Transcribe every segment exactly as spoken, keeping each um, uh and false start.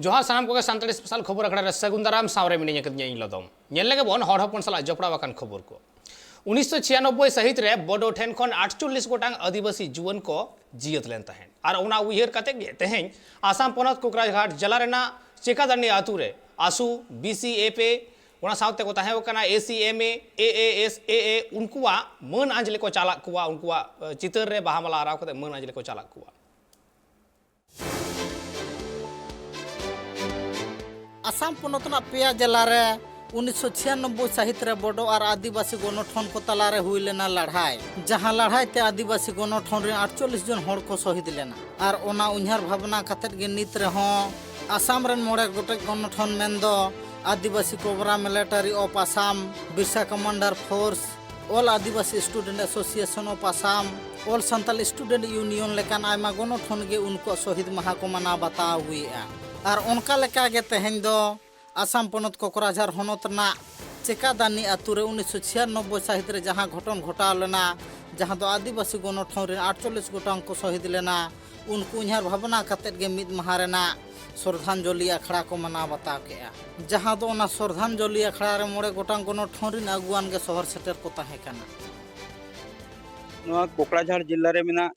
ᱡᱚᱦᱟᱨ ᱥᱟᱱᱟᱢ ᱠᱚᱜᱮ ᱥᱟᱱᱛᱟᱲᱤ ᱥᱯᱮᱥᱟᱞ ᱠᱷᱚᱵᱚᱨ ᱟᱠᱷᱲᱟ ᱨᱮ ᱥᱟᱹᱜᱩᱱ ᱫᱟᱨᱟᱢ, ᱥᱟᱶᱨᱮ ᱢᱤᱱᱟᱹᱧᱟ ᱠᱟᱹᱫᱤᱧᱟ ᱤᱧ ᱞᱚᱫᱚᱢ᱾ ᱧᱮᱞ ᱞᱮᱜᱮ ᱵᱚᱱ ᱦᱚᱲ ᱦᱚᱯᱚᱱ ᱥᱟᱞᱟᱜ ᱡᱚᱯᱲᱟᱣ ᱟᱠᱟᱱ ᱠᱷᱚᱵᱚᱨ ᱠᱚ᱾ ᱩᱱᱤᱥᱥᱚ ᱪᱷᱤᱭᱟᱱᱚᱵᱵᱳᱭ ᱥᱟᱹᱦᱤᱛ ᱨᱮ ᱵᱚᱰᱳ ᱴᱷᱮᱱ ᱠᱷᱚᱱ ᱟᱴᱪᱚᱞᱞᱤᱥ ᱜᱚᱴᱟᱝ ᱟᱹᱫᱤᱵᱟᱹᱥᱤ ᱡᱩᱣᱟᱹᱱ ᱠᱚ ᱡᱤᱭᱟᱹᱛ ᱞᱮᱱ ᱛᱟᱦᱮᱸᱫ᱾ ᱟᱨ ᱚᱱᱟ ᱩᱭᱦᱟᱹᱨ ᱠᱟᱛᱮ ᱜᱮ ᱛᱮᱦᱮᱧ ᱟᱥᱟᱢ ᱯᱚᱱᱚᱛ ᱠᱳᱠᱨᱟᱡᱷᱟᱴ ᱡᱮᱞᱟ ᱨᱮᱱᱟᱜ ᱪᱮᱠᱟᱫᱟᱱᱤ ᱟᱛᱳ ᱨᱮ ᱟᱥᱩ, ᱵᱤ ᱥᱤ ᱮᱯᱷ ᱮ, ᱚᱱᱟ ᱥᱟᱶᱛᱮ ᱠᱚ ᱛᱟᱦᱮᱸ ᱠᱟᱱᱟ ᱮ ᱥᱤ ᱮᱢ ᱮ, ᱮ ᱮ ᱮᱥ, ᱮ ᱮ, ᱩᱱᱠᱩᱣᱟᱜ ᱢᱟᱹᱱ ᱟᱸᱡᱽᱞᱮ ᱠᱚ ᱪᱟᱞᱟᱜ ᱠᱚᱣᱟ, ᱩᱱᱠᱩᱣᱟᱜ, ᱮ, ᱪᱤᱛᱟᱹᱨ ᱨᱮ ᱵᱟᱦᱟ ᱢᱟᱞᱟ ᱟᱨᱟᱣ ᱠᱟᱛᱮ ᱢᱟᱹᱱ ᱟᱸᱡᱽᱞᱮ ᱠᱚ ᱪᱟᱞᱟᱜ ᱠᱚᱣᱟ᱾ ᱟᱥᱟᱢ ᱯᱚᱱᱚᱛ ᱨᱮᱱᱟᱜ ᱯᱮᱭᱟ ᱡᱮᱞᱟ ᱨᱮ ᱩᱱᱤᱥᱥᱚ ᱪᱷᱤᱭᱟᱱᱚᱵᱵᱳᱭ ᱥᱟᱹᱦᱤᱛ ᱨᱮ ᱵᱚᱰᱳ ᱟᱨ ᱟᱹᱫᱤᱵᱟᱹᱥᱤ ᱜᱚᱱᱚᱴᱷᱚᱱ ᱠᱚ ᱛᱟᱞᱟ ᱨᱮ ᱦᱩᱭ ᱞᱮᱱᱟ ᱞᱟᱹᱲᱦᱟᱹᱭ, ᱡᱟᱦᱟᱸ ᱞᱟᱹᱲᱦᱟᱹᱭ ᱛᱮ ᱟᱹᱫᱤᱵᱟᱹᱥᱤ ᱜᱚᱱᱚᱴᱷᱚᱱ ᱨᱮᱱ ᱟᱴᱪᱚᱞᱞᱤᱥ ᱡᱚᱱ ᱦᱚᱲ ᱠᱚ ᱥᱚᱦᱤᱫ ᱞᱮᱱᱟ᱾ ᱟᱨ ᱚᱱᱟ ᱩᱭᱦᱟᱹᱨ ᱵᱷᱟᱵᱽᱱᱟ ᱠᱟᱛᱮᱫ ᱜᱮ ᱱᱤᱛ ᱨᱮᱦᱚᱸ ᱟᱥᱟᱢ ᱨᱮᱱ ᱢᱚᱬᱮ ᱜᱚᱴᱮᱡ ᱜᱚᱱᱚᱴᱷᱚᱱ ᱢᱮᱱᱫᱚ Adivasi Cobra military of Assam, Birsa commander force, all Adivasi student association of Assam, all Santal student union ᱞᱮᱠᱟᱱ ᱟᱭᱢᱟ ᱜᱚᱱᱚᱴᱷᱚᱱ ᱜᱮ ᱩᱱᱠᱩᱣᱟᱜ ᱥᱚᱦᱤᱫ ᱢᱟᱦᱟ ᱠᱚ ᱢᱟᱱᱟᱣ ᱵᱟᱛᱟᱣ ᱟᱹᱜᱩᱭᱮᱫᱼᱟ᱾ ᱟᱨ ᱚᱱᱠᱟ ᱞᱮᱠᱟ ᱜᱮ ᱛᱮᱦᱮᱧ ᱫᱚ ᱟᱥᱟᱢ ᱯᱚᱱᱚᱛ ᱠᱚᱠᱨᱟᱡᱷᱟᱨ ᱦᱚᱱᱚᱛ ᱨᱮᱱᱟᱜ ᱪᱮᱠᱟᱫᱟᱱᱤ ᱟᱛᱳ ᱨᱮ ᱩᱱᱤᱥᱥᱚ ᱪᱷᱤᱭᱟᱱᱚᱵᱵᱳᱭ ᱥᱟᱹᱦᱤᱛ ᱨᱮ ᱡᱟᱦᱟᱸ ᱜᱷᱚᱴᱚᱱ ᱜᱷᱚᱴᱟᱣ ᱞᱮᱱᱟ, ᱡᱟᱦᱟᱸ ᱫᱚ ᱟᱹᱫᱤᱵᱟᱹᱥᱤ ᱜᱚᱱᱚᱴᱷᱚᱱ ᱨᱮᱱ ᱟᱴᱪᱚᱞᱞᱤᱥ ᱜᱚᱴᱟᱝ ᱠᱚ ᱥᱚᱦᱤᱫ ᱞᱮᱱᱟ, ᱩᱱᱠᱩ ᱩᱭᱦᱟᱹᱨ ᱵᱷᱟᱵᱽᱱᱟ ᱠᱟᱛᱮᱫ ᱜᱮ ᱢᱤᱫ ᱢᱟᱦᱟ ᱨᱮᱱᱟᱜ ᱥᱨᱚᱫᱷᱟᱧᱡᱚᱞᱤ ᱟᱠᱷᱲᱟ ᱠᱚ ᱢᱟᱱᱟᱣ ᱵᱟᱛᱟᱣ ᱠᱮᱫᱼᱟ᱾ ᱡᱟᱦᱟᱸ ᱫᱚ ᱚᱱᱟ ᱥᱨᱚᱫᱷᱟᱧᱡᱚᱞᱤ ᱟᱠᱷᱲᱟ ᱨᱮ ᱢᱚᱬᱮ ᱜᱚᱴᱟᱝ ᱜᱚᱱᱚᱴᱷᱚᱱ ᱨᱮᱱ ᱟᱹᱜᱩᱣᱟᱱ ᱜᱮ ᱥᱚᱦᱚᱨ ᱥᱮᱴᱮᱨ ᱠᱚ ᱛᱟᱦᱮᱸ ᱠᱟᱱᱟ᱾ ᱱᱚᱣᱟ ᱠᱳᱠᱲᱟᱡᱷᱟᱲ ᱡᱮᱞᱟ ᱨᱮ ᱢᱮᱱᱟᱜ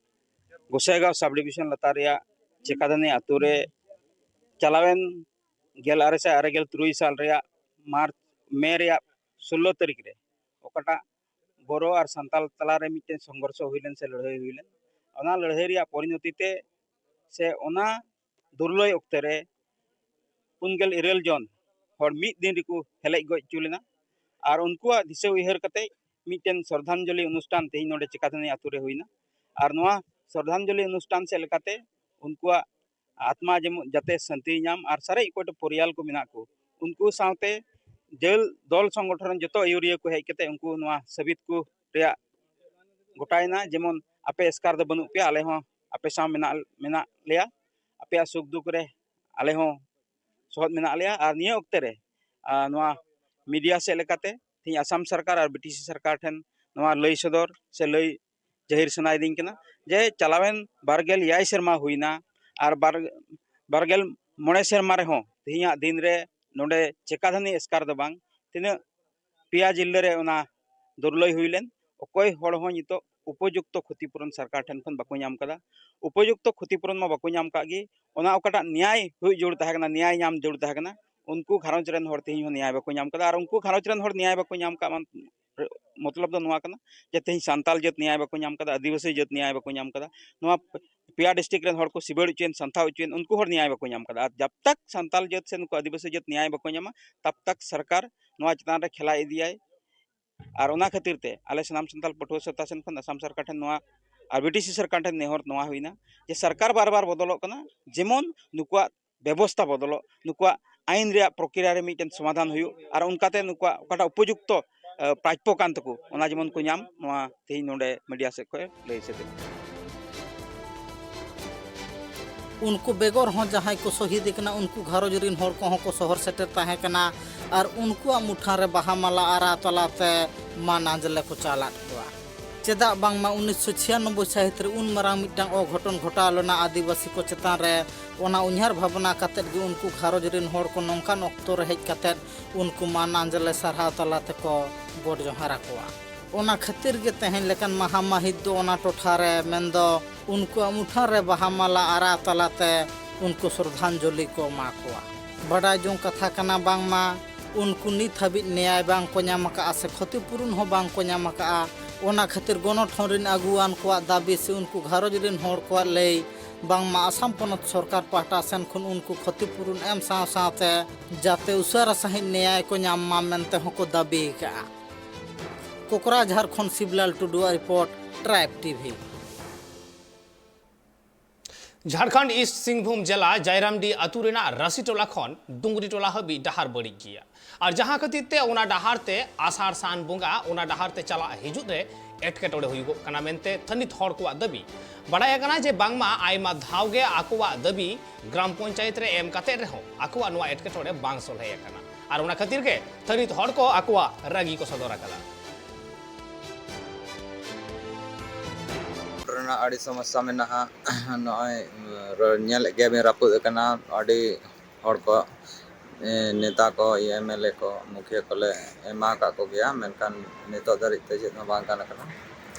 ᱜᱚᱥᱟᱭᱜᱟᱸᱣ ᱥᱟᱵ ᱰᱤᱵᱤᱥᱚᱱ ᱞᱟᱛᱟᱨ ᱨᱮᱭᱟᱜ ᱪᱮᱠᱟᱫᱟᱱᱤ ᱟᱛᱳ ᱨᱮ ᱪᱟᱞᱟᱣᱮᱱ ᱜᱮᱞ ᱟᱨᱮ ᱥᱟᱭ ᱟᱨᱮ ᱜᱮᱞ ᱛᱩᱨᱩᱭ ᱥᱟᱞ ᱨᱮᱭᱟᱜ ᱢᱟᱨᱪ, ᱢᱮ ᱨᱮᱭᱟᱜ ᱥᱳᱞᱞᱳ ᱛᱟᱹᱨᱤᱠᱷ ᱨᱮ ᱚᱠᱟᱴᱟᱜ ᱵᱳᱨᱳ ᱟᱨ ᱥᱟᱱᱛᱟᱞ ᱛᱟᱞᱟᱨᱮ ᱢᱤᱫᱴᱮᱱ ᱥᱚᱝᱜᱷᱚᱨᱥᱚ ᱦᱩᱭ ᱞᱮᱱ ᱥᱮ ᱞᱟᱹᱲᱦᱟᱹᱭ ᱦᱩᱭ ᱞᱮᱱ, ᱚᱱᱟ ᱞᱟᱹᱲᱦᱟᱹᱭ ᱨᱮᱭᱟᱜ ᱯᱚᱨᱤᱱᱚᱛᱤ ᱛᱮ ᱥᱮ ᱚᱱᱟ ᱫᱩᱨᱞᱟᱹᱭ ᱚᱠᱛᱮ ᱨᱮ ᱯᱩᱱ ᱜᱮᱞ ᱤᱨᱟᱹᱞ ᱡᱚᱱ ᱦᱚᱲ ᱢᱤᱫ ᱫᱤᱱ ᱨᱮᱠᱚ ᱦᱮᱞᱮᱡ ᱜᱚᱡ ᱦᱚᱪᱚ ᱞᱮᱱᱟ᱾ ᱟᱨ ᱩᱱᱠᱩᱣᱟᱜ ᱫᱤᱥᱟᱹ ᱩᱭᱦᱟᱹᱨ ᱠᱟᱛᱮ ᱢᱤᱫᱴᱮᱱ ᱥᱨᱚᱫᱷᱟᱧᱡᱚᱞᱤ ᱚᱱᱩᱥᱴᱷᱟᱱ ᱛᱮᱦᱮᱧ ᱱᱚᱰᱮ ᱪᱮᱠᱟᱫᱟᱱᱤ ᱟᱛᱳ ᱨᱮ ᱦᱩᱭᱱᱟ᱾ ᱟᱨ ᱱᱚᱣᱟ ᱥᱨᱚᱫᱷᱟᱧᱡᱚᱞᱤ ᱚᱱᱩᱥᱴᱷᱟᱱ ᱥᱮᱫ ᱞᱮᱠᱟᱛᱮ ᱩᱱᱠᱩᱣᱟᱜ ᱟᱛᱢᱟ ᱡᱮᱢᱚᱱ ᱡᱟᱛᱮ ᱥᱟᱹᱱᱛᱤ ᱧᱟᱢ ᱟᱨ ᱥᱟᱨᱮᱡ ᱚᱠᱚᱭ ᱴᱷᱮᱱ ᱯᱚᱨᱤᱭᱟᱞ ᱠᱚ ᱢᱮᱱᱟᱜ ᱠᱚ, ᱩᱱᱠᱩ ᱥᱟᱶᱛᱮ ᱡᱟᱹᱞ ᱫᱚᱞ ᱥᱚᱝᱜᱚᱴᱷᱚᱱ ᱨᱮᱱ ᱡᱚᱛᱚ ᱟᱹᱭᱩᱨᱤᱭᱟᱹ ᱠᱚ ᱦᱮᱡ ᱠᱟᱛᱮ ᱩᱱᱠᱩ ᱱᱚᱣᱟ ᱥᱟᱹᱵᱤᱛ ᱠᱚ ᱨᱮᱭᱟᱜ ᱜᱚᱴᱟᱭᱮᱱᱟ᱾ ᱡᱮᱢᱚᱱ ᱟᱯᱮ ᱮᱥᱠᱟᱨ ᱫᱚ ᱵᱟᱹᱱᱩᱜ ᱯᱮᱭᱟ, ᱟᱞᱮ ᱦᱚᱸ ᱟᱯᱮ ᱥᱟᱶ ᱢᱮᱱᱟᱜ, ᱢᱮᱱᱟᱜ ᱞᱮᱭᱟ, ᱟᱯᱮᱭᱟᱜ ᱥᱩᱠ ᱫᱩᱠ ᱨᱮ ᱟᱞᱮ ᱦᱚᱸ ᱥᱚᱦᱚᱫ ᱢᱮᱱᱟᱜ ᱞᱮᱭᱟ᱾ ᱟᱨ ᱱᱤᱭᱟᱹ ᱚᱠᱛᱮ ᱨᱮ, ᱟᱨ ᱱᱚᱣᱟ ᱢᱤᱰᱤᱭᱟ ᱥᱮᱫ ᱞᱮᱠᱟᱛᱮ ᱛᱮᱦᱮᱧ ᱟᱥᱟᱢ ᱥᱚᱨᱠᱟᱨ ᱟᱨ ᱵᱤ ᱴᱤ ᱥᱤ ᱥᱚᱨᱠᱟᱨ ᱴᱷᱮᱱ ᱱᱚᱣᱟ ᱞᱟᱹᱭ ᱥᱚᱫᱚᱨ ᱥᱮ ᱞᱟᱹᱭ ᱡᱟᱹᱦᱤᱨ ᱥᱟᱱᱟᱭᱮᱫᱤᱧ ᱠᱟᱱᱟ ᱡᱮ ᱪᱟᱞᱟᱣᱮᱱ ᱵᱟᱨ ᱜᱮᱞ ᱮᱭᱟᱭ ᱥᱮᱨᱢᱟ ᱦᱩᱭᱱᱟ, ᱟᱨ ᱵᱟᱨ, ᱵᱟᱨ ᱜᱮᱞ ᱢᱚᱬᱮ ᱥᱮᱨᱢᱟ ᱨᱮᱦᱚᱸ ᱛᱮᱦᱮᱧᱟᱜ ᱫᱤᱱ ᱨᱮ ᱱᱚᱰᱮ ᱪᱮᱠᱟᱫᱷᱟᱱᱤ ᱮᱥᱠᱟᱨ ᱫᱚ ᱵᱟᱝ, ᱛᱤᱱᱟᱹᱜ ᱯᱮᱭᱟ ᱡᱤᱞᱟᱹ ᱨᱮ ᱚᱱᱟ ᱫᱩᱨᱞᱟᱹᱭ ᱦᱩᱭ ᱞᱮᱱ, ᱚᱠᱚᱭ ᱦᱚᱲ ᱦᱚᱸ ᱱᱤᱛᱚᱜ ᱩᱯᱚᱡᱩᱠᱛᱚ ᱠᱷᱚᱛᱤᱯᱩᱨᱚᱱ ᱥᱚᱨᱠᱟᱨ ᱴᱷᱮᱱ ᱠᱷᱚᱱ ᱵᱟᱠᱚ ᱧᱟᱢ ᱠᱟᱫᱟ᱾ ᱩᱯᱚᱡᱩᱠᱛᱚ ᱠᱷᱚᱛᱤᱯᱩᱨᱚᱱ ᱢᱟ ᱵᱟᱠᱚ ᱧᱟᱢ ᱠᱟᱜ ᱜᱮ, ᱚᱱᱟ ᱚᱠᱟᱴᱟᱜ ᱱᱮᱭᱟᱭ ᱦᱩᱭ ᱡᱟᱹᱨᱩᱲ ᱛᱟᱦᱮᱸ ᱠᱟᱱᱟ, ᱱᱮᱭᱟᱭ ᱧᱟᱢ ᱡᱟᱹᱨᱩᱲ ᱛᱟᱦᱮᱸ ᱠᱟᱱᱟ, ᱩᱱᱠᱩ ᱜᱷᱟᱨᱚᱸᱡᱽ ᱨᱮᱱ ᱦᱚᱲ ᱛᱮᱦᱮᱧ ᱦᱚᱸ ᱱᱮᱭᱟᱭ ᱵᱟᱠᱚ ᱧᱟᱢ ᱠᱟᱫᱟ᱾ ᱟᱨ ᱩᱱᱠᱩ ᱜᱷᱟᱨᱚᱸᱡᱽ ᱨᱮᱱ ᱦᱚᱲ ᱱᱮᱭᱟᱭ ᱵᱟᱠᱚ ᱧᱟᱢ ᱠᱟᱜ ᱢᱟ-, ᱢᱚᱛᱞᱚᱵ ᱫᱚ ᱱᱚᱣᱟ ᱠᱟᱱᱟ ᱡᱮ ᱛᱮᱦᱮᱧ ᱥᱟᱱᱛᱟᱞ ᱡᱟᱹᱛ ᱱᱮᱭᱟᱭ ᱵᱟᱠᱚ ᱧᱟᱢ ᱠᱟᱫᱟ, ᱟᱹᱫᱤᱵᱟᱹᱥᱤ ᱡᱟᱹᱛ ᱱᱮᱭᱟᱭ ᱵᱟᱠᱚ ᱧᱟᱢ ᱠᱟᱫᱟ, ᱱᱚᱣᱟ ᱯᱮᱭᱟ ᱰᱤᱥᱴᱨᱤᱠᱴ ᱨᱮᱱ ᱦᱚᱲ ᱠᱚ ᱥᱤᱵᱟᱹᱲ ᱦᱚᱪᱚᱭᱮᱱ, ᱥᱟᱱᱛᱷᱟ ᱦᱚᱪᱚᱭᱮᱱ, ᱩᱱᱠᱩ ᱦᱚᱲ ᱱᱮᱭᱟᱭ ᱵᱟᱠᱚ ᱧᱟᱢ ᱠᱟᱫᱟ᱾ ᱟᱨ ᱡᱟᱵ ᱛᱟᱠ ᱥᱟᱱᱛᱟᱞ ᱡᱟᱹᱛ ᱥᱮ ᱱᱩᱠᱩ ᱟᱹᱫᱤᱵᱟᱹᱥᱤ ᱡᱟᱹᱛ ᱱᱮᱭᱟᱭ ᱵᱟᱠᱚ ᱧᱟᱢᱟ, ᱛᱟᱵ ᱛᱟᱠ ᱥᱚᱨᱠᱟᱨ ᱱᱚᱣᱟ ᱪᱮᱛᱟᱱ ᱨᱮ ᱠᱷᱮᱞᱟ ᱤᱫᱤᱭᱟᱭ᱾ ᱟᱨ ᱚᱱᱟ ᱠᱷᱟᱹᱛᱤᱨ ᱛᱮ ᱟᱞᱮ ᱥᱟᱱᱟᱢ ᱥᱟᱱᱛᱟᱞ ᱯᱟᱹᱴᱷᱩᱣᱟᱹ ᱥᱟᱶᱛᱟ ᱥᱮᱱ ᱠᱷᱚᱱ ᱟᱥᱟᱢ ᱥᱚᱨᱠᱟᱨ ᱴᱷᱮᱱ ᱱᱚᱣᱟ ᱟᱨ ᱵᱤ ᱴᱤ ᱥᱤ ᱥᱚᱨᱠᱟᱨ ᱴᱷᱮᱱ ᱱᱮᱦᱚᱨ ᱱᱚᱣᱟ ᱦᱩᱭᱱᱟ ᱡᱮ ᱥᱚᱨᱠᱟᱨ ᱵᱟᱨ ᱵᱟᱨ ᱵᱚᱫᱚᱞᱚᱜ ᱠᱟᱱᱟ, ᱡᱮᱢᱚᱱ ᱱᱩᱠᱩᱣᱟᱜ ᱵᱮᱵᱚᱥᱛᱷᱟ ᱵᱚᱫᱚᱞᱚᱜ, ᱱᱩᱠᱩᱣᱟᱜ ᱟᱭᱤᱱ ᱨᱮᱭᱟᱜ ᱯᱨᱚᱠᱨᱤᱭᱟ ᱨᱮ ᱢᱤᱫᱴᱮᱱ ᱥᱚᱢᱟᱫᱷᱟᱱ ᱦᱩᱭᱩᱜ, ᱟᱨ ᱚᱱᱠᱟᱛᱮ ᱱᱩᱠᱩᱣᱟᱜ ᱚᱠᱟᱴᱟᱜ ᱩᱯᱚᱡᱩᱠᱛᱚ, ᱮ, ᱯᱨᱟᱯᱯᱚ ᱠᱟᱱ ᱛᱟᱠᱚ, ᱚᱱᱟ ᱡᱮᱢᱚᱱ ᱠᱚ ᱧᱟᱢ, ᱱᱚᱣᱟ ᱛᱮᱦᱮᱧ ᱱᱚᱰᱮ ᱢᱤᱰᱤᱭᱟ ᱥᱮᱫ ᱠᱷᱚᱱ ᱞᱟᱹᱭ ᱥᱟᱹᱛ ᱮᱱᱟ᱾ ᱩᱱᱠᱩ ᱵᱮᱜᱚᱨ ᱦᱚᱸ ᱡᱟᱦᱟᱸᱭ ᱠᱚ ᱥᱚᱦᱤᱫ ᱟᱠᱟᱱᱟ, ᱩᱱᱠᱩ ᱜᱷᱟᱨᱚᱸᱡᱽ ᱨᱤᱱ ᱦᱚᱲ ᱠᱚᱦᱚᱸ ᱠᱚ ᱥᱚᱦᱚᱨ ᱥᱮᱴᱮᱨ ᱛᱟᱦᱮᱸ ᱠᱟᱱᱟ ᱟᱨ ᱩᱱᱠᱩᱣᱟᱜ ᱢᱩᱴᱷᱟᱹᱱ ᱨᱮ ᱵᱟᱦᱟ ᱢᱟᱞᱟ ᱟᱨᱟᱣ ᱛᱟᱞᱟᱛᱮ ᱢᱟᱹᱱ ᱟᱸᱡᱽᱞᱮ ᱠᱚ ᱪᱟᱞᱟᱫ ᱠᱚᱣᱟ᱾ ᱪᱮᱫᱟᱜ ᱵᱟᱝᱢᱟ ᱩᱱᱤᱥᱥᱚ ᱪᱷᱤᱭᱟᱱᱚᱵᱵᱳᱭ ᱥᱟᱹᱦᱤᱛ ᱨᱮ ᱩᱱ ᱢᱟᱨᱟᱝ ᱢᱤᱫᱴᱟᱝ ᱚᱜᱷᱚᱴᱚᱱ ᱜᱷᱚᱴᱟᱣ ᱞᱮᱱᱟ ᱟᱹᱫᱤᱵᱟᱹᱥᱤ ᱠᱚ ᱪᱮᱛᱟᱱ ᱨᱮ᱾ ᱚᱱᱟ ᱩᱭᱦᱟᱹᱨ ᱵᱷᱟᱵᱽᱱᱟ ᱠᱟᱛᱮᱫ ᱜᱮ ᱩᱱᱠᱩ ᱜᱷᱟᱨᱚᱸᱡᱽ ᱨᱤᱱ ᱦᱚᱲ ᱠᱚ ᱱᱚᱝᱠᱟᱱ ᱚᱠᱛᱚ ᱨᱮ ᱦᱮᱡ ᱠᱟᱛᱮᱫ ᱩᱱᱠᱩ ᱢᱟᱹᱱ ᱟᱸᱡᱽᱞᱮ ᱥᱟᱨᱦᱟᱣ ᱛᱟᱞᱟ ᱛᱮᱠᱚ ᱜᱚᱰ ᱡᱚᱦᱟᱨ ᱟᱠᱚᱣᱟ᱾ ᱚᱱᱟ ᱠᱷᱟᱹᱛᱤᱨ ᱜᱮ ᱛᱮᱦᱮᱧ ᱞᱮᱠᱟᱱ ᱢᱟᱦᱟ ᱢᱟᱹᱦᱤᱛ ᱫᱚ ᱚᱱᱟ ᱴᱚᱴᱷᱟ ᱨᱮ, ᱢᱮᱱᱫᱚ ᱩᱱᱠᱩᱣᱟᱜ ᱢᱩᱴᱷᱟᱹᱱ ᱨᱮ ᱵᱟᱦᱟ ᱢᱟᱞᱟ ᱟᱨᱟᱣ ᱛᱟᱞᱟᱛᱮ ᱩᱱᱠᱩ ᱥᱨᱚᱫᱷᱟᱧᱡᱚᱞᱤ ᱠᱚ ᱮᱢᱟ ᱠᱚᱣᱟ᱾ ᱵᱟᱰᱟᱭ ᱡᱚᱝ ᱠᱟᱛᱷᱟ ᱠᱟᱱᱟ, ᱵᱟᱝᱢᱟ ᱩᱱᱠᱩ ᱱᱤᱛ ᱦᱟᱹᱵᱤᱡ ᱱᱮᱭᱟᱭ ᱵᱟᱝ ᱠᱚ ᱧᱟᱢ ᱟᱠᱟᱫᱼᱟ ᱥᱮ ᱠᱷᱚᱛᱤ ᱯᱩᱨᱚᱱ ᱦᱚᱸ ᱵᱟᱝ ᱠᱚ ᱧᱟᱢ ᱟᱠᱟᱫᱼᱟ᱾ ᱚᱱᱟ ᱠᱷᱟᱹᱛᱤᱨ ᱜᱚᱱᱚᱴᱷᱚᱱ ᱨᱤᱱ ᱟᱹᱜᱩᱣᱟᱱ ᱠᱚᱣᱟᱜ ᱫᱟᱹᱵᱤ ᱥᱮ ᱩᱱᱠᱩ ᱜᱷᱟᱨᱚᱸᱡᱽ ᱨᱤᱱ ᱦᱚᱲ ᱠᱚᱣᱟᱜ ᱞᱟᱹᱭ, ᱵᱟᱝᱢᱟ ᱟᱥᱟᱢ ᱯᱚᱱᱚᱛ ᱥᱚᱨᱠᱟᱨ ᱯᱟᱦᱴᱟ ᱥᱮᱱ ᱠᱷᱚᱱ ᱩᱱᱠᱩ ᱠᱷᱚᱛᱤ ᱯᱩᱨᱚᱱ ᱮᱢ ᱥᱟᱶ ᱥᱟᱶᱛᱮ ᱡᱟᱛᱮ ᱩᱥᱟᱹᱨᱟ ᱥᱟᱺᱦᱤᱡ ᱱᱮᱭᱟᱭ ᱠᱚ ᱧᱟᱢ ᱢᱟ ᱢᱮᱱᱛᱮ ᱦᱚᱸᱠᱚ ᱫᱟᱹᱵᱤ ᱟᱠᱟᱫᱼᱟ᱾ ᱠᱚᱠᱨᱟᱡᱷᱟᱨ ᱠᱷᱚᱱ ᱥᱤᱵᱞᱟᱞ ᱴᱩᱰᱩᱣᱟᱜ report, tribe TV. Jharkhand east Singhbhum ᱡᱮᱞᱟ ᱡᱟᱭᱨᱟᱢᱰᱤ ᱟᱹᱛᱩ ᱨᱮᱱᱟᱜ ᱨᱟᱥᱤ ᱴᱚᱞᱟ ᱠᱷᱚᱱ ᱰᱩᱝᱨᱤ ᱴᱚᱞᱟ ᱦᱟᱹᱵᱤᱡ ᱰᱟᱦᱟᱨ ᱵᱟᱹᱲᱤᱡ ᱜᱮᱭᱟ᱾ ᱟᱨ ᱡᱟᱦᱟᱸ ᱠᱷᱟᱹᱛᱤᱨ ᱛᱮ ᱚᱱᱟ ᱰᱟᱦᱟᱨ ᱛᱮ ᱟᱥᱟᱲ ᱥᱟᱱ ᱵᱚᱸᱜᱟ ᱚᱱᱟ ᱰᱟᱦᱟᱨ ᱛᱮ ᱪᱟᱞᱟᱜ ᱦᱤᱡᱩᱜ ᱨᱮ ᱮᱴᱠᱮᱴᱚᱬᱮ ᱦᱩᱭᱩᱜᱚᱜ ᱠᱟᱱᱟ ᱢᱮᱱᱛᱮ ᱛᱷᱟᱹᱱᱤᱛ ᱦᱚᱲ ᱠᱚᱣᱟᱜ ᱫᱟᱹᱵᱤ᱾ ᱵᱟᱲᱟᱭ ᱟᱠᱟᱱᱟ ᱡᱮ ᱵᱟᱝᱢᱟ ᱟᱭᱢᱟ ᱫᱷᱟᱣ ᱜᱮ ᱟᱠᱚᱣᱟᱜ ᱫᱟᱹᱵᱤ ᱜᱨᱟᱢ ᱯᱚᱧᱪᱟᱭᱮᱛ ᱨᱮ ᱮᱢ ᱠᱟᱛᱮ ᱨᱮᱦᱚᱸ ᱟᱠᱚᱣᱟᱜ ᱱᱚᱣᱟ ᱮᱴᱠᱮᱴᱚᱬᱮ ᱵᱟᱝ ᱥᱚᱞᱦᱮ ᱟᱠᱟᱱᱟ᱾ ᱟᱨ ᱚᱱᱟ ᱠᱷᱟᱹᱛᱤᱨ ᱜᱮ ᱛᱷᱟᱹᱱᱤᱛ ᱦᱚᱲ ᱠᱚ ᱟᱠᱚᱣᱟᱜ ᱨᱟᱹᱜᱤ ᱠᱚ ᱥᱚᱫᱚᱨ ᱟᱠᱟᱫᱟ᱾ ᱟᱹᱰᱤ ᱥᱚᱢᱚᱥᱥᱟ ᱢᱮᱱᱟᱜᱼᱟ᱾ ᱱᱚᱜᱼᱚᱭ ᱧᱮᱞᱮᱫ ᱜᱮᱭᱟᱵᱤᱱ, ᱨᱟᱹᱯᱩᱫ ᱟᱠᱟᱱᱟ᱾ ᱟᱹᱰᱤ ᱦᱚᱲ ᱠᱚ, ᱮ, ᱱᱮᱛᱟ ᱠᱚ, ᱮᱢ ᱮᱞ ᱮ ᱠᱚ, ᱢᱩᱠᱷᱤᱭᱟᱹ ᱠᱚᱞᱮ ᱮᱢᱟ ᱟᱠᱟᱫ ᱠᱚᱜᱮᱭᱟ, ᱢᱮᱱᱠᱷᱟᱱ ᱱᱤᱛᱚᱜ ᱫᱷᱟᱹᱨᱤᱡ ᱛᱮ ᱪᱮᱫ ᱦᱚᱸ ᱵᱟᱝ ᱜᱟᱱ ᱟᱠᱟᱱᱟ᱾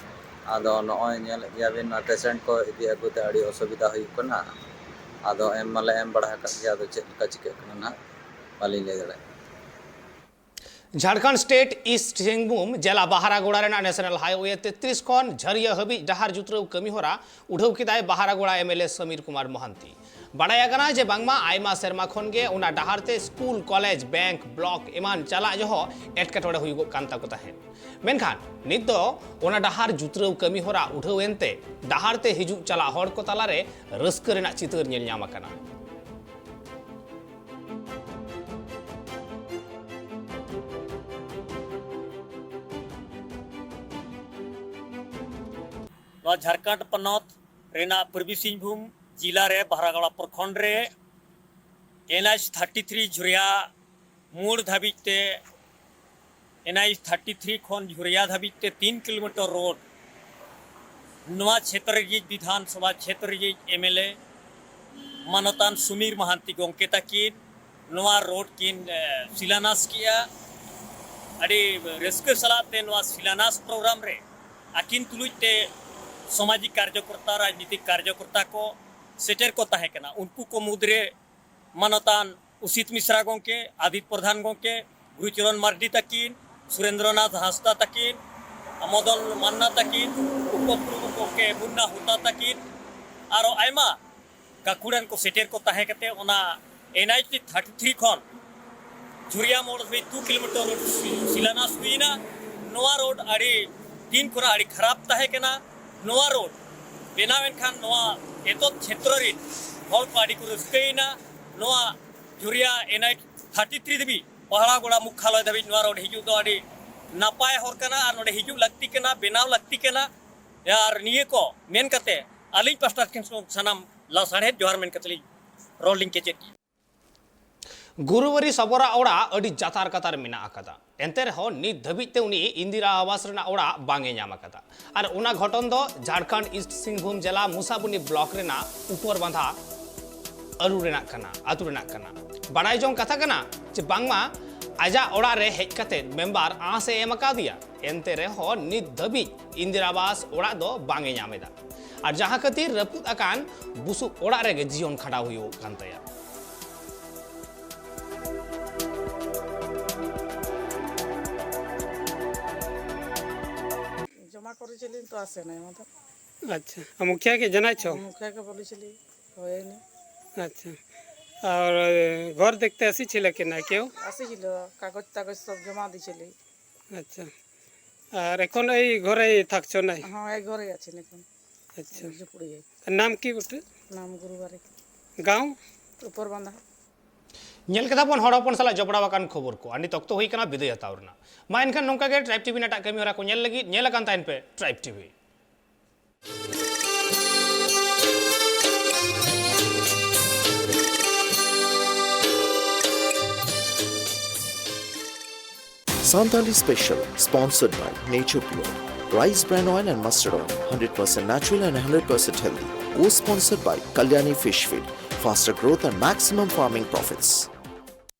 ᱟᱫᱚ ᱱᱚᱜᱼᱚᱭ ᱧᱮᱞᱮᱫ ᱜᱮᱭᱟᱵᱤᱱ, ᱱᱚᱣᱟ ᱯᱮᱥᱮᱱᱴ ᱠᱚ ᱤᱫᱤ ᱟᱹᱜᱩ ᱛᱮ ᱟᱹᱰᱤ ᱚᱥᱩᱵᱤᱫᱷᱟ ᱦᱩᱭᱩᱜ ᱠᱟᱱᱟ᱾ ᱟᱫᱚ ᱮᱢ ᱢᱟᱞᱮ ᱮᱢ ᱵᱟᱲᱟ ᱟᱠᱟᱫ ᱜᱮᱭᱟ, ᱟᱫᱚ ᱪᱮᱫ ᱞᱮᱠᱟ ᱪᱤᱠᱟᱹᱜ ᱠᱟᱱᱟ ᱱᱟᱦᱟᱜ ᱵᱟᱹᱞᱤᱧ ᱞᱟᱹᱭ ᱫᱟᱲᱮᱭᱟᱜ ᱠᱟᱱᱟ᱾ ᱡᱷᱟᱲᱠᱷᱚᱸᱰ ᱥᱴᱮᱴ ᱤᱥᱴ ᱥᱤᱝᱵᱷᱩᱢ ᱡᱮᱞᱟ ᱵᱟᱦᱟᱨᱟᱜᱳᱲᱟ ᱨᱮᱱᱟᱜ ᱱᱮᱥᱱᱟᱞ ᱦᱟᱭᱣᱮ ᱛᱮᱛᱨᱤᱥ ᱠᱷᱚᱱ ᱡᱷᱟᱹᱨᱤᱭᱟᱹ ᱦᱟᱹᱵᱤᱡ ᱰᱟᱦᱟᱨ ᱡᱩᱛᱨᱟᱹᱣ ᱠᱟᱹᱢᱤ ᱦᱚᱨᱟ ᱩᱰᱷᱟᱹᱣ ᱠᱮᱫᱟᱭ Baharagora M L A Samir Kumar Mohanty. ᱵᱟᱰᱟᱭ ᱟᱠᱟᱱᱟ ᱡᱮ ᱵᱟᱝᱢᱟ ᱟᱭᱢᱟ ᱥᱮᱨᱢᱟ ᱠᱷᱚᱱ ᱜᱮ ᱚᱱᱟ ᱰᱟᱦᱟᱨ ᱛᱮ ᱥᱠᱩᱞ, ᱠᱚᱞᱮᱡᱽ, ᱵᱮᱝᱠ, ᱵᱞᱚᱠ ᱮᱢᱟᱱ ᱪᱟᱞᱟᱜ ᱡᱚᱦᱚᱜ ᱮᱴᱠᱮᱴᱚᱬᱮ ᱦᱩᱭᱩᱜᱚᱜ ᱠᱟᱱ ᱛᱟᱠᱚ ᱛᱟᱦᱮᱸᱫ᱾ ᱢᱮᱱᱠᱷᱟᱱ ᱱᱤᱛ ᱫᱚ ᱚᱱᱟ ᱰᱟᱦᱟᱨ ᱡᱩᱛᱨᱟᱹᱣ ᱠᱟᱹᱢᱤ ᱦᱚᱨᱟ ᱩᱰᱷᱟᱹᱣ ᱮᱱᱛᱮ ᱰᱟᱦᱟᱨ ᱛᱮ ᱦᱤᱡᱩᱜ ᱪᱟᱞᱟᱜ ᱦᱚᱲ ᱠᱚ ᱛᱟᱞᱟᱨᱮ ᱨᱟᱹᱥᱠᱟᱹ ᱨᱮᱱᱟᱜ ᱪᱤᱛᱟᱹᱨ ᱧᱮᱞ ᱧᱟᱢ ᱟᱠᱟᱱᱟ᱾ ᱱᱚᱣᱟ ᱡᱷᱟᱲᱠᱷᱚᱸᱰ ᱯᱚᱱᱚᱛ ᱨᱮᱱᱟᱜ ᱯᱩᱨᱵᱤ ᱥᱤᱝᱵᱷᱩᱢ ᱡᱤᱞᱟ ᱨᱮ ᱵᱟᱦᱨᱟᱜᱟᱲᱟ ᱯᱨᱚᱠᱷᱚᱸᱰ ᱨᱮ ᱮᱱ ᱮᱭᱤᱪ ᱛᱷᱟᱨᱴᱤ ᱛᱷᱨᱤ ᱡᱷᱩᱨᱤᱭᱟ ᱢᱳᱲ ᱫᱷᱟᱹᱵᱤᱡ ᱛᱮ, ᱮᱱ ᱮᱭᱤᱪ ᱛᱷᱟᱨᱴᱤ ᱛᱷᱨᱤ ᱠᱷᱚᱱ ᱡᱷᱩᱨᱤᱭᱟ ᱫᱷᱟᱹᱵᱤᱡ ᱛᱮ ᱛᱤᱱ ᱠᱤᱞᱳᱢᱤᱴᱟᱨ ᱨᱳᱰ, ᱱᱚᱣᱟ ᱪᱷᱮᱛᱨᱚ ᱨᱮᱜᱮ ᱵᱤᱫᱷᱟᱱ ᱥᱚᱵᱷᱟ ᱪᱷᱮᱛᱨᱚ ᱨᱮᱜᱮ ᱮᱢ ᱮᱞ ᱮ ᱢᱟᱱᱚᱛᱟᱱ ᱥᱩᱢᱤᱨ ᱢᱟᱦᱟᱱᱛᱤ ᱜᱚᱢᱠᱮ ᱛᱟᱹᱠᱤᱱ ᱱᱚᱣᱟ ᱨᱳᱰ ᱠᱤᱱ, ᱮ, ᱥᱤᱞᱟᱱᱟᱥ ᱠᱮᱜᱼᱟ᱾ ᱟᱹᱰᱤ ᱨᱟᱹᱥᱠᱟᱹ ᱥᱟᱞᱟᱜ ᱛᱮ ᱱᱚᱣᱟ ᱥᱤᱞᱟᱱᱟᱥ ᱯᱨᱳᱜᱨᱟᱢ ᱨᱮ ᱟᱹᱠᱤᱱ ᱛᱩᱞᱩᱡ ᱛᱮ ᱥᱟᱢᱟᱡᱤᱠ ᱠᱟᱨᱡᱚᱠᱚᱨᱛᱟ, ᱨᱟᱡᱽᱱᱤᱛᱤᱠ ᱠᱟᱨᱡᱚᱠᱚᱨᱛᱟ ᱠᱚ ᱥᱮᱴᱮᱨ ᱠᱚ ᱛᱟᱦᱮᱸ ᱠᱟᱱᱟ᱾ ᱩᱱᱠᱩ ᱠᱚ ᱢᱩᱫᱽᱨᱮ ᱢᱟᱱᱚᱛᱟᱱ ᱩᱥᱤᱛ ᱢᱤᱥᱨᱟ ᱜᱚᱢᱠᱮ, ᱟᱫᱤᱛ ᱯᱨᱚᱫᱷᱟᱱ ᱜᱚᱢᱠᱮ, ᱜᱩᱨᱩᱪᱚᱨᱚᱱ ᱢᱟᱨᱰᱤ ᱛᱟᱹᱠᱤᱱ, ᱥᱩᱨᱮᱱᱫᱨᱚᱱᱟᱛᱷ ᱦᱟᱸᱥᱫᱟ ᱛᱟᱹᱠᱤᱱ, ᱢᱚᱫᱚᱱ ᱢᱟᱱᱱᱟ ᱛᱟᱹᱠᱤᱱ, ᱩᱯᱚᱯᱨᱚᱢᱩᱠᱷ ᱜᱚᱢᱠᱮ ᱢᱩᱱᱱᱟ ᱦᱳᱛᱟ ᱛᱟᱹᱠᱤᱱ, ᱟᱨᱚ ᱟᱭᱢᱟ ᱜᱟᱹᱠᱷᱩᱲᱟᱱ ᱠᱚ ᱥᱮᱴᱮᱨ ᱠᱚ ᱛᱟᱦᱮᱸ ᱠᱟᱛᱮ ᱚᱱᱟ ᱮᱱ ᱮᱭᱤᱪ ᱛᱷᱟᱨᱴᱤ ᱛᱷᱨᱤ ᱠᱷᱚᱱ ᱡᱷᱩᱨᱤᱭᱟ ᱢᱳᱲ ᱫᱷᱟᱹᱵᱤᱡ ᱫᱩ ᱠᱤᱞᱳᱢᱤᱴᱟᱨ ᱨᱳᱰ ᱥᱤ-, ᱥᱤᱞᱟᱱᱟᱥ ᱦᱩᱭᱮᱱᱟ᱾ ᱱᱚᱣᱟ ᱨᱳᱰ ᱟᱹᱰᱤ ᱫᱤᱱ ᱠᱷᱚᱱᱟᱜ ᱟᱹᱰᱤ ᱠᱷᱟᱨᱟᱯ ᱛᱟᱦᱮᱸ ᱠᱟᱱᱟ᱾ ᱱᱚᱣᱟ ᱨᱳᱰ ᱵᱮᱱᱟᱣ ᱮᱱ ᱠᱷᱟᱱ ᱱᱚᱣᱟ ᱮᱛᱚᱛ ᱪᱷᱮᱛᱨᱚ ᱨᱤᱱ ᱦᱚᱲ ᱠᱚ ᱟᱹᱰᱤ ᱠᱚ ᱨᱟᱹᱥᱠᱟᱹᱭᱮᱱᱟ᱾ ᱱᱚᱣᱟ ᱡᱷᱩᱨᱤᱭᱟ ᱮᱱ ᱮᱭᱤᱪ ᱛᱷᱟᱨᱴᱤ ᱛᱷᱨᱤ ᱫᱷᱟᱹᱵᱤᱡ, ᱯᱟᱦᱲᱟᱜᱚᱲᱟ ᱢᱩᱠᱷᱟᱞᱚᱭ ᱫᱷᱟᱹᱵᱤᱡ ᱱᱚᱣᱟ ᱨᱳᱰ ᱦᱤᱡᱩᱜ ᱫᱚ ᱟᱹᱰᱤ ᱱᱟᱯᱟᱭ ᱦᱚᱨ ᱠᱟᱱᱟ ᱟᱨ ᱱᱚᱰᱮ ᱦᱤᱡᱩᱜ ᱞᱟᱹᱠᱛᱤ ᱠᱟᱱᱟ, ᱵᱮᱱᱟᱣ ᱞᱟᱹᱠᱛᱤ ᱠᱟᱱᱟ᱾ ᱟᱨ ᱱᱤᱭᱟᱹ ᱠᱚ ᱢᱮᱱ ᱠᱟᱛᱮ ᱟᱹᱞᱤᱧ ᱯᱟᱥᱴᱟ ᱥᱮᱱ ᱠᱷᱚᱱ ᱥᱟᱱᱟᱢ ᱞᱟᱥᱟᱲᱦᱮᱫ ᱡᱚᱦᱟᱨ ᱢᱮᱱ ᱠᱟᱛᱮ ᱞᱤᱧ ᱨᱚᱲ ᱞᱤᱧ ᱠᱮᱪᱮᱫ ᱠᱮᱫᱟ᱾ ᱜᱩᱨᱩᱵᱟᱨᱤ ᱥᱚᱵᱚᱨᱟᱜ ᱚᱲᱟᱜ ᱟᱹᱰᱤ ᱡᱟᱛᱟᱨ ᱠᱟᱛᱟᱨ ᱢᱮᱱᱟᱜ ᱟᱠᱟᱫᱟ᱾ ᱮᱱᱛᱮ ᱨᱮᱦᱚᱸ ᱱᱤᱛ ᱫᱷᱟᱹᱵᱤᱡ ᱛᱮ ᱩᱱᱤ ᱤᱱᱫᱤᱨᱟ ᱟᱵᱟᱥ ᱨᱮᱱᱟᱜ ᱚᱲᱟᱜ ᱵᱟᱝ ᱮ ᱧᱟᱢ ᱟᱠᱟᱫᱟ᱾ ᱟᱨ ᱚᱱᱟ ᱜᱷᱚᱴᱚᱱ ᱫᱚ ᱡᱷᱟᱲᱠᱷᱚᱸᱰ ᱤᱥᱴ ᱥᱤᱝᱵᱷᱩᱢ ᱡᱮᱞᱟ ᱢᱩᱥᱟᱵᱩᱱᱤ ᱵᱞᱚᱠ ᱨᱮᱱᱟᱜ ᱩᱯᱚᱨ ᱵᱟᱸᱫᱷᱟ ᱟᱹᱨᱩ ᱨᱮᱱᱟᱜ ᱠᱟᱱᱟ, ᱟᱹᱛᱩ ᱨᱮᱱᱟᱜ ᱠᱟᱱᱟ᱾ ᱵᱟᱲᱟᱭ ᱡᱚᱝ ᱠᱟᱛᱷᱟ ᱠᱟᱱᱟ ᱡᱮ ᱵᱟᱝᱢᱟ ᱟᱡᱟᱜ ᱚᱲᱟᱜ ᱨᱮ ᱦᱮᱡ ᱠᱟᱛᱮ ᱢᱮᱢᱵᱟᱨ ᱟᱸᱥ ᱮ ᱮᱢ ᱟᱠᱟᱫᱮᱭᱟ᱾ ᱮᱱᱛᱮ ᱨᱮᱦᱚᱸ ᱱᱤᱛ ᱫᱷᱟᱹᱵᱤᱡ ᱤᱱᱫᱤᱨᱟ ᱟᱵᱟᱥ ᱚᱲᱟᱜ ᱫᱚ ᱵᱟᱝ ᱮ ᱧᱟᱢ ᱮᱫᱟ᱾ ᱟᱨ ᱡᱟᱦᱟᱸ ᱠᱷᱟᱹᱛᱤᱨ ᱨᱟᱹᱯᱩᱫ ᱟᱠᱟᱱ ᱵᱩᱥᱩᱵ ᱚᱲᱟᱜ ᱨᱮᱜᱮ ᱡᱤᱭᱚᱱ ᱠᱷᱟᱸᱰᱟᱣ ᱦᱩᱭᱩᱜ ᱠᱟᱱ ᱛᱟᱭᱟ᱾ জমা করেছিলেন তো আসে নাই আমাদের। আচ্ছা, আর মুখিয়াকে জানাইছো? মুখিয়াকে বলেছিলি, হয়নি। আচ্ছা, আর এ, ঘর দেখতে আসিছিল কি না কেউ? আসেছিল, কাগজ টাগজ সব জমা দিছিলি। আচ্ছা, আর এখন এই ঘরেই থাকছো নাই? হ্যাঁ, এই ঘরেই আছেন এখন। আচ্ছা, ঝুপড়ি। নাম কি ওটা? নাম গুরুবাড়ি। গাঁও? উপর বাঁধা। ᱧᱮᱞ ᱠᱮᱫᱟ ᱵᱚᱱ ᱦᱚᱲ ᱦᱚᱯᱚᱱ ᱥᱟᱞᱟᱜ ᱡᱚᱯᱲᱟᱣ ᱟᱠᱟᱱ ᱠᱷᱚᱵᱚᱨ ᱠᱚ᱾ ᱟᱨ ᱱᱤᱛ ᱚᱠᱛᱚ ᱦᱩᱭ ᱠᱟᱱᱟ ᱵᱤᱫᱟᱹᱭ ᱦᱟᱛᱟᱣ ᱨᱮᱱᱟᱜ᱾ ᱢᱟ ᱮᱱᱠᱷᱟᱱ ᱱᱚᱝᱠᱟ ᱜᱮ ᱴᱨᱟᱭᱤᱵᱽ ᱴᱤᱵᱷᱤ ᱨᱮᱱᱟᱜ ᱮᱴᱟᱜ ᱠᱟᱹᱢᱤ ᱦᱚᱨᱟ ᱠᱚ ᱧᱮᱞ ᱞᱟᱹᱜᱤᱫ ᱧᱮᱞ ᱟᱠᱟᱱ ᱛᱟᱦᱮᱱ ᱯᱮ tribe TV. Santali Special, sponsored by Nature Pure, Rice Bran Oil and Mustard Oil, hundred percent natural and hundred percent healthy. Co-sponsored by Kalyani Fish Feed, faster growth and maximum farming profits.